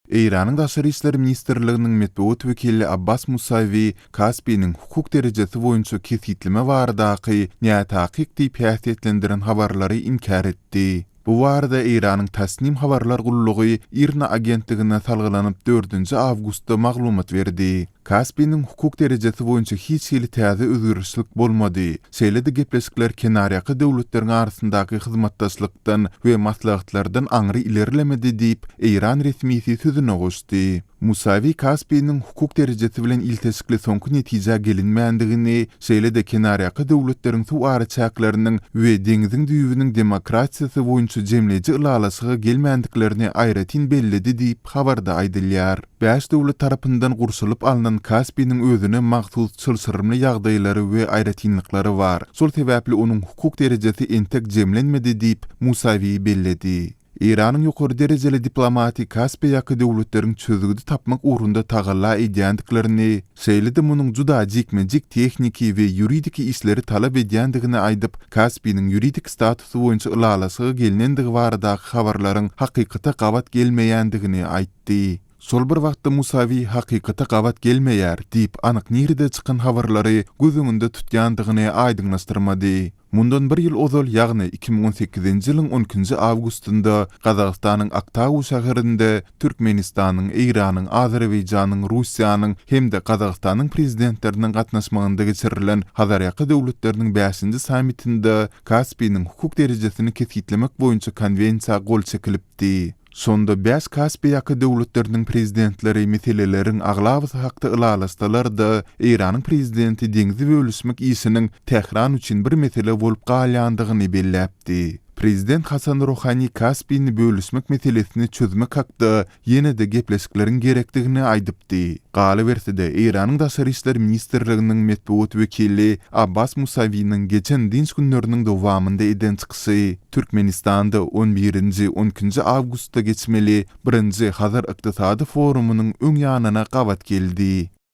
Eýranyň Daşary işler ministrliginiň metbugat wekili Abbas Musawi Kaspiniň hukuk derejesi boýunça kesgitleme baradaky nätakyk diýip häsiýetlendiren habarlary inkär etdi. Bu barada Eýranyň Tasnim habarlar gullugy IRNA agentligine salgylanyp dördünji awgustda maglumat berdi. Kaspiniň hukuk derejesi boýunça hiç hili täze özgerişlik bolmady. Şeýle-de gepleşikler kenarýaka döwletleriň arasyndaky hyzmatdaşlykdan we maslahatlardan aňry ilerlemedi diýip, eýran resmisi sözüne goşdy. Musawi Kaspiniň hukuk derejesi bilen ilteşikli soňky netijä gelinmändigini, şeýle-de kenarýaka döwletleriň suw araçäkleriniň we deňziň düýbüniň demokratiýasy boýunça jemleýji ylalaşyga gelmändiklerini aýratyn belledi diýip, habarda aýdylýar. Bäş döwlet tarapyndan gurşalyp alnan Kaspiniň özüne mahsus çylşyrymly ýagdaýlary we aýratynlyklary bar. Şol sebäpli onuň hukuk derejesi entek jemlenmedi diýip, Musawi belledi. Eýranyň ýokary derejeli diplomaty Kaspiýaky döwletleriň çözgüdi tapmak ugrunda tagalla edýändiklerini, şeýle-de munuň juda jikme-jik tehniki we ýuridiki işleri talap edýändigini aýdyp, Kaspiniň ýuridik statusy boýunça ylalaşyga gelnendigi baradaky habarlaryň hakykata gabat gelmeýändigini aýtdy. Şol bir wagtda Musawi hakykata gabat gelmeýär diýip anyk nirede çykan habarlary göz öňünde tutýandygyny aýdyňlaşdyrmady. Mundan bir ýyl ozal, ýagny 2018-nji ýylyň on ikinji awgustynda Gazagystanyň Aktau şäherinde Türkmenistanyň, Eýranyň, Azerbaýjanyň, Russiýanyň hem-de Gazagystanyň Prezidentleriniň gatnaşmagynda geçirilen Hazarýaka döwletleriniň bäşinji sammitinde Kaspiniň hukuk derejesini kesgitlemek boýunça konwensiýa gol çekilipdi. Şonda bäş Kaspiýaka döwletleriniň prezidentleri meseleleriň aglabasy hakda ylalaşsalar-da, Eýranyň prezidenti deňzi bölüşmek işiniň Tähran üçin bir mesele bolup galýandygyny belläpdi. Prezident Hasan Ruhani Kaspini bölüşmek meselesini çözmek hakda ýene-de gepleşikleriň gerekdigini aýdypdy. Galyberse-de, Eýranyň Daşary işler ministrliginiň metbugat wekili Abbas Musawiniň geçen dynç günleriniň dowamynda eden çykyşy Türkmenistanda on birinji, on ikinji awgustda geçmeli birinji Hazar ykdysady forumynyň öň ýanyna gabat geldi.